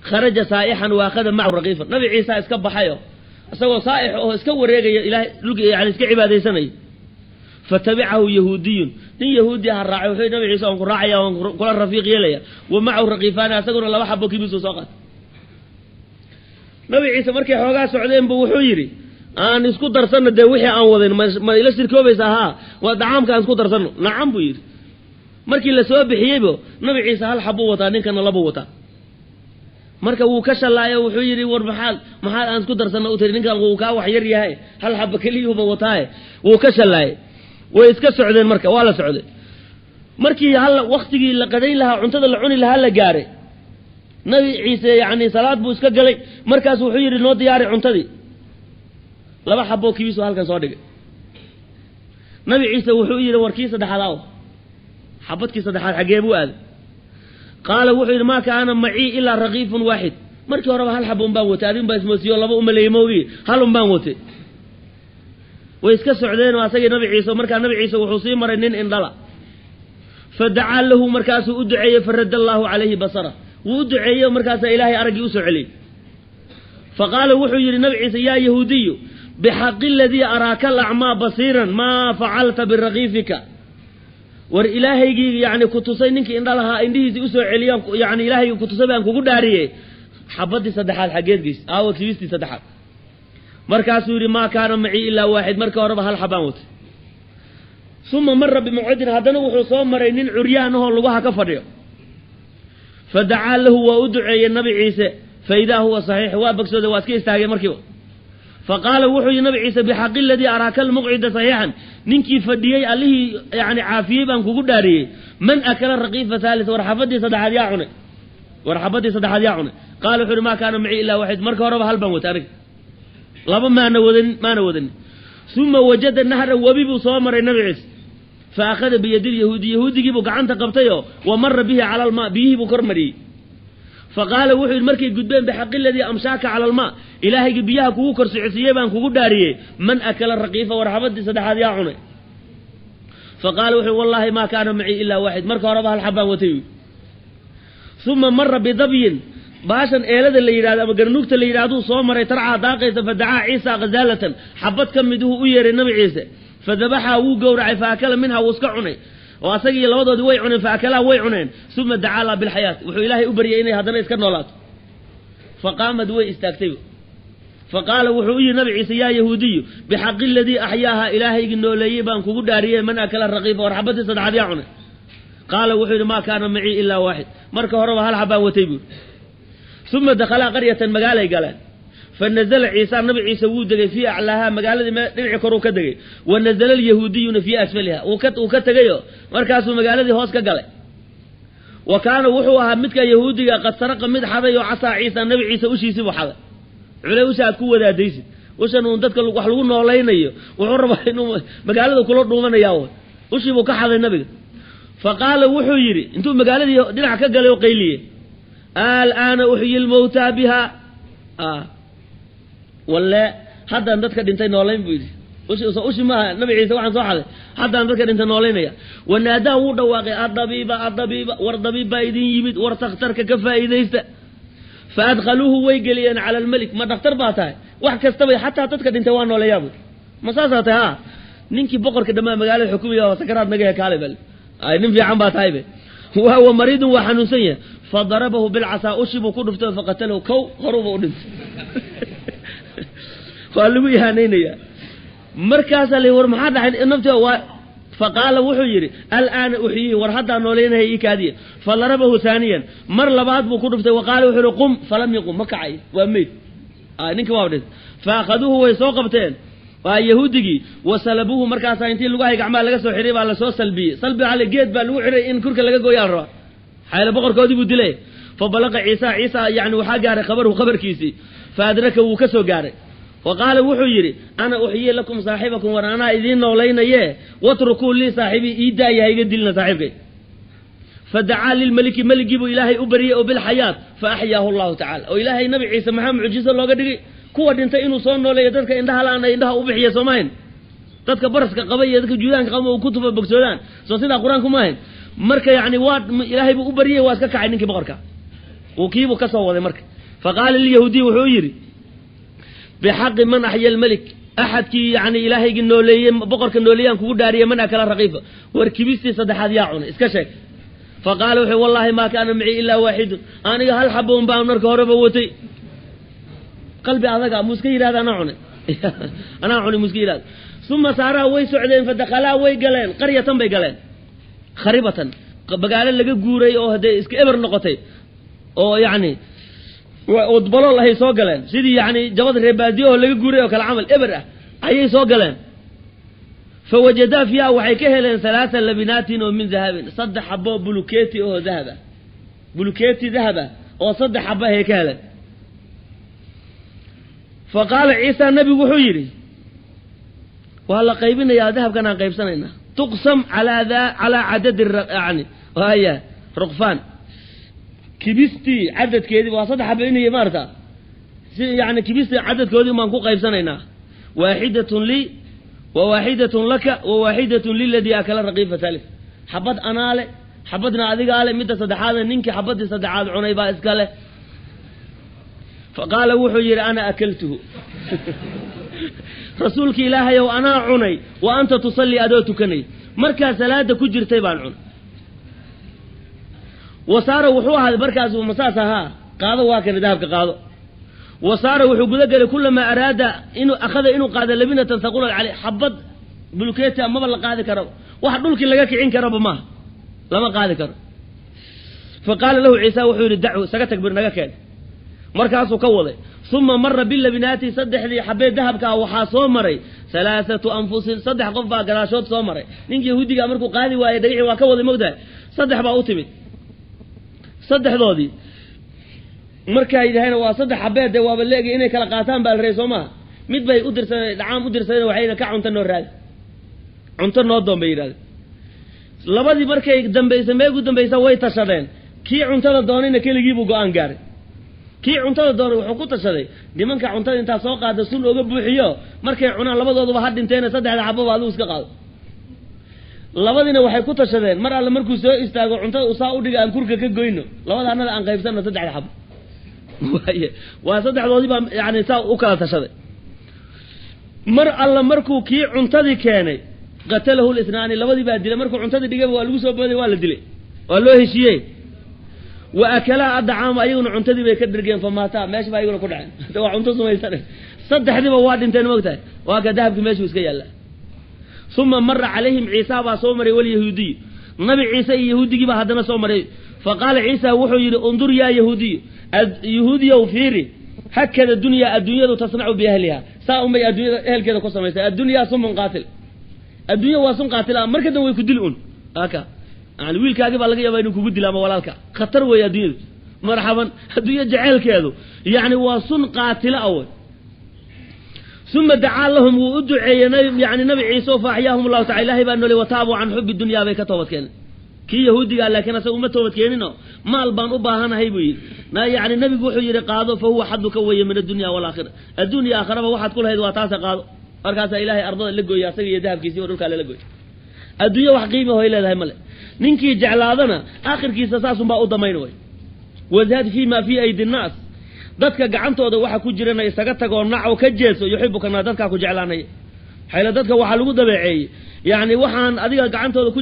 Kharaja saa'ixan wa akhada macahu raqiifan. Nabi Ciisa iska baxayo isagoo saa'ix oo iska wareegaya, Ilahay dhulka yani iska cibaadaysanaya. Fatabicahu yahuudiyun, nin yahuudi aha raacay. Wuxuu Nabi Ciise waan ku raacaya, waan kula rafiiq yeelaya. Wa macahu raqiifaani, asaguna laba xabo kibisu soo qaatay. Nabi Ciise markay xoogaa socdeen bu wuxuu yidhi, aan isku darsanno dee wixii aan wadayn, ma ila shirkoobaysa? Haa, waa dacaamka aan isku darsanno. Nacam buu yidhi. Markii la soo bixiyeybo Nabi Ciise hal xabuu wataa, ninkana labuu wataa. Marka wuu ka shallaayo, wuxuu yidhi, war maxaad aan isku darsanno u tiri? Ninkan wuu kaa wax yar yahay, hal xaba keliyuhuba wataaye. Wuu ka shallaayay. Way iska socdeen. Marka waa la socday. Markii hal waktigii la qadayn lahaa, cuntada la cuni lahaa la gaaray, Nabi Ciise yacni salaad buu iska galay. Markaasu wuxuu yidhi, noo diyaari cuntadii. Laba xaboo kibisu halkan soo dhigay. Nabi Ciise wuxuu yidhi, war kii saddexaad aw, xabadkii saddexaad xaggee buu aaday? Qaala wuxuu yidhi, maa kaana macii ilaa raqiifun waaxid. Markii horeba hal xaba un baan watay, adin baa ismoosiyo laba umaleeyey moogi, hal un baan watay. Way iska socdeen oo asagii Nabi Ciise. Markaa Nabi Ciise wuxuu sii maray nin indhala. Fa dacaa lahu, markaasuu u duceeyey. Faradda allaahu calayhi basara, wuu u duceeyey, markaasaa Ilaahay araggii usoo celiyey. Fa qaala wuxuu yidhi Nabi Ciise, yaa yahuudiyu, bixaqi aladii araaka alacmaa basiiran, maa facalta biraqiifika? War Ilaahaygii yani ku tusay ninkii indhalahaa indhihiisii usoo celiyaan, yani Ilaahaygii ku tusay baan kugu dhaariyey, xabadii saddexaad xaggeed geys? Aawa kibistii saddexaad? Markaasuu yidhi, maa kaana macii ilaa waaxid, marka horeba hal xabaan watay. Uma mara bimucadin, haddana wuxuu soo maray nin curyaan ahoo lugaha ka fadhiyo. Fa dacaa lahu, waa u duceeyey Nabi Ciise. Fa idaa huwa saxiix, waa bogsooday, waa iska istaagay markiiba. Fa qaala wuxuu yidhi Nabi Ciise, bixaqi aladii araaka almuqcida saxiixan, ninkii fadhiyey allihii yani caafiyey baan kugu dhaariyey, man akala raqiifa haalis? War xabadii saddexaad yaa cunay? War xabadii saddexaad yaa cunay? Qaala wuxu uhi, maa kaana macii ilaa waaxid, marka horeba hal baan watay aniga, laba maana wadanin, maana wadanin. Uma wajada nahran, webi buu soo maray Nabi Ciise. Fa akhada biyadi lyahuudi, yahuudigii buu gacanta qabtayoo wa mara bihi cala almaa, biyihii buu kor mariyey. Fa qaala wuxuu yidhi markay gudbeen, bixaqi aladii amshaaka cala almaa, Ilaahaygi biyaha kugu kor socodsiiyey baan kugu dhaariyey, man akala raqiifa? War xabadii saddexaad yaa cunay? Fa qaala wuxuu, wallaahi maa kaana macii ilaa waaxid, marka horeba hal xabaan watay. Uma mara bidabyin, baashan eelada la yidhahdo ama garnuugta la yidhahduu soo maray, tarcaa daaqaysa. Fa dacaa Ciisa khazaalatan, xabad ka miduhu u yeeray Nabi Ciise. Fa dabaxaa, wuu gowracay. Fa akala minha, wuu iska cunay oo asagii labadoodii way cuneen. Fa akalaa, way cuneen. Uma dacaa laa bilxayaat, wuxuu Ilaahay u baryay inay haddana iska noolaato. Fa qaamad, way istaagtay. Fa qaala wuxuu u yidhi Nabi Ciise, yaa yahuudiyu, bixaqi aladii axyaaha, Ilaahaygii nooleeyey baan kugu dhaariyey, man akala raqiifa? War xabadii saddexaad yaa cunay? Qaala wuxuu yidhi, maa kaana macii ilaa waaxid, marka horeba hal xabaan watay buuri. Uma dakhalaa qaryatan, magaalay galeen. Fa nazala Ciisa, Nabi Ciise wuu degay, fii aclaaha, magaaladii dhinacii koruu ka degay. Wa nazala alyahuudiyuna fii asfaliha, wuu ka tegayo, markaasuu magaaladii hoos ka galay. Wa kaana wuxuu ahaa midka yahuudiga qad saraqa, mid xaday oo casaa Ciisa, Nabi Ciise ushiisii buu xaday. Cule usha aad ku wadaadaysid, ushan uun dadka wax lagu noolaynayo, wuxuu rabaa inuu magaalada kula dhuumanayaa, ushii buu ka xaday nabiga. Fa qaala wuxuu yidhi intuu magaaladii dhinac ka galay oo qayliyey, alaana uxyi lmawtaa biha, walle haddaan dadka dhintay noolayn buu yidhi. Ushi maaha Nabi Ciise waxaan soo xaday, haddaan dadka dhintay noolaynaya. Wanaadaa, wuu dhawaaqay, adabiiba, adabiiba, war dabiib baa idin yimid, war takhtarka ka faa'iidaysta. Fa adkhaluuhu, way geliyeen cala almelik. Ma dhakhtar baa tahay? Wax kastabay, xataa dadka dhintay waa nooleeyaa buy. Ma saasaa tahay? Ha, ninkii boqorka dhammaa magaalada xukumaya oo sakaraad naga hekaalay bal, ay nin fiican baa tahay be. Wahuwa mariidun, waa xanuunsan yahay. Fa darabahu bilcasaa, ushi buu ku dhuftay, faqatalahu, kow horuba u dhintay. Waa lagu ihaanaynayaa. Markaasaa la war maxaa dhacay nafti waa? Fa qaala wuxuu yidhi, alaana uxyihi, war haddaa nooleynaya, ii kaadiya. Fa darabahu haaniyan, mar labaad buu ku dhuftay. Wa qaala wuxuu yihi, qum. Falam yaqum, ma kacay, waa meyd ninki, waa dhintay. Fa akhaduuhu, way soo qabteen, waa yahuudigii. Wa salabuuhu, markaasaa intii lugahay gacmaha laga soo xiray baa lasoo salbiyey. Salbi ale geed baa lagu xiray, in kurka laga gooyaa la rabaa, xayla boqorkoodii buu dilay. Fa balaqa Ciisa, Ciisa yani waxaa gaaray khabaruhu, khabarkiisii. Fa adraka, wuu ka soo gaaray. Wa qaala wuxuu yidhi, ana uxyii lakum saaxibakum, war anaa idiin noolaynaye, watrukuu lii saaxibii, ii daaya, ha iga dilina saaxiibkay. Fa dacaa lilmeliki, meligii buu Ilaahay u baryey oo bilxayaat, fa axyaahu allahu tacala. Oo Ilaahay Nabi Ciise maxaa mucjiso looga dhigay? Kuwa dhintay inuu soo nooleeyo, dadka indhaha la-aan ay indhaha u bixiya, soomahayn? Dadka baraska qaba iyo dadka juudaanka qaba uu ku tufa bogsoodaan, soo sidaa qur-aanku ma ahayn? Marka yani waa Ilaahay buu u baryey, waa iska kacay ninkii boqorka, uu kiibuu ka soo waday marka. Faqaala lilyahuudiy wuxuu yidhi bixaqi man axya almelik, axadkii yani ilaahaygii nooleeyey, boqorka nooleeyaan kugu dhaariyey, man akala raqiifa, war kibistii saddexaad yaa cunay, iska sheeg. Faqaala wuxuu wallaahi maa kaana micii ilaa waaxidun, aniga hal xabo un baan marka horeba watay. Qalbi adaga muu iska yidhahda anaa cunay, anaa cunay muu iska yidhahda. Uma saaraa way socdeen, fadakhalaa way galeen, qaryatan bay galeen, kharibatan, magaalo laga guuray oo haddee iska eber noqotay oo yacni udbalool ahay soo galeen, sidii yacni jabada reebaadiyo oo laga guuray oo kale camal eber ah ayay soo galeen. Fa wajadaa fiiha waxay ka heleen halaata labinaatin oo min dahabin, saddex xabo buluketi oo dahab ah, buluketi dahab ah oo saddex xabo ahay ka heleen. Fa qaala Ciisa, nabigu wuxuu yidhi waa la qaybinayaa dahabkan, aan qaybsanaynaa, tuqsam calaa cadadi yani haya ruqfaan, kibistii cadadkeedii waa saddex xabo inay maarata si yani kibistii cadadkoodii baan ku qaybsanaynaa, waaxidatun lii wa waaxidatun laka wa waaxidatun liladii akala raqiifa thalith, xabad anaa le, xabadna adigaa le, midda saddexaadna ninkii xabadii saddexaad cunay baa iska leh. Fa qaala wuxuu yidhi ana akaltuhu, rasuulki ilaahayow anaa cunay, wa anta tusallii, adoo tukanay, markaa salaada ku jirtay baan cunay. Wa saara wuxuu ahaaday markaas masaas ahaa, qaado, waa kana dahabka qaado. Wa saara wuxuu guda gelay kulamaa araada inuu akhada inuu qaado labinatan haqulat caleyh, xabad bulkeeti maba la qaadi karo, wax dhulkii laga kicin karaba maaha, lama qaadi karo. Fa qaala lahu Ciisa wuxuu yidhi dacu, isaga tag, bir naga keen. Markaasuu ka waday. Uma mara bilabinaati, saddexdii xabee dahabka ah waxaa soo maray halaathatu anfusin, saddex qof baa gadaashood soo maray. Ninkii yahuudigaa markuu qaadi waayey dhagixii waa ka waday, mogtahay, saddex baa u timid. Saddexdoodii markaa yidhahayna waa saddex xabeed, dee waaba leegay inay kala qaataan baa la rabay, soo maaha? Mid bay u dirsadeen, dhacaam u dirsadeen, waxayna ka cunto noo raadi, cunto noo doon bay yidhahdeen. Labadii markay dambaysa meegu dambaysa way tashadeen. Kii cuntada doonayna keligiibuu go-aan gaaray. Kii cuntada doonay wuxuu ku tashaday nimanka cuntada intaa soo qaada sun oga buuxiyo, markay cunaan labadooduba ha dhinteena, saddexda xababa adigu iska qaado. Labadiina waxay ku tashadeen mar alle markuu soo istaago cuntada usaa udhiga aan kurka ka goyno, labada annada aan qaybsanno saddexda xabo. Waa saddexdoodii baa yani saa u kala tashaday. Mar alla markuu kii cuntadii keenay qatalahu lisnaani, labadii baa dilay. Markuu cuntadii dhigayba waa lagu soo booday, waa la dilay, waa loo heshiiyey. Wa akalaa addacaama, ayaguna cuntadii bay ka dhergeen, famaataa, meesha baa ayaguna ku dhaceen, waa cunto sumaysan, saddexdiiba waa dhinteen, mogtahay, waa ka dahabkii meeshuu iska yaallaa. Uma mara calayhim Ciisa baa soo maray, walyahuudiyu, nabi Ciise iyo yahuudigii baa haddana soo maray. Fa qaala Ciisa wuxuu yidhi undur yaa yahuudiyu, yahuudiyow fiiri, hakada dunyaa, adduunyadu tasnacu biahliha, saa unbay adduunyada ehelkeeda ku samaysay. Addunyaa sumun qaatil, adduunya waa sun qaatil ah, marka dan way ku dili un, aka yani wiilkaagii baa laga yaabaa inuu kugu dilo ama walaalka, khatar weeye adduunyadu. Marxaban, adduunya jeceelkeedu yani waa sun qaatila a wey. Uma dacaa lahum, wuu u duceeyey yani nabi Ciise o fa axyaahum allahu tacala, ilahay baa nooley. Wataabuu can xubi dunyaa, bay ka toobad keeneen. Kii yahuudigaa laakiin asaga uma toobad keenino, maal baan u baahanahay buu yidhi. Yani nabigu wuxuu yidhi qaado, fa huwa xaduka weeye min addunya walaakhira, adduun iyo aakhiraba waxaad ku lahayd waa taasa, qaado. Markaasaa ilaahay ardada la gooyey, asaga iyo dahabkiisiiba dhulkaa lala gooyey. Adduunya wax qiima hoy leedahay male, ninkii jeclaadana aakhirkiisa saasunbaa u damayn way. Wazhad fii ma fii aydi nnaas, dadka gacantooda waxa ku jirana isaga tagoo naco ka jeeso, yuxibuka naa, dadkaa ku jeclaanaya. Maxaa dadka waxaa lagu dabeeceeyey yani waxaan adiga gacantooda ku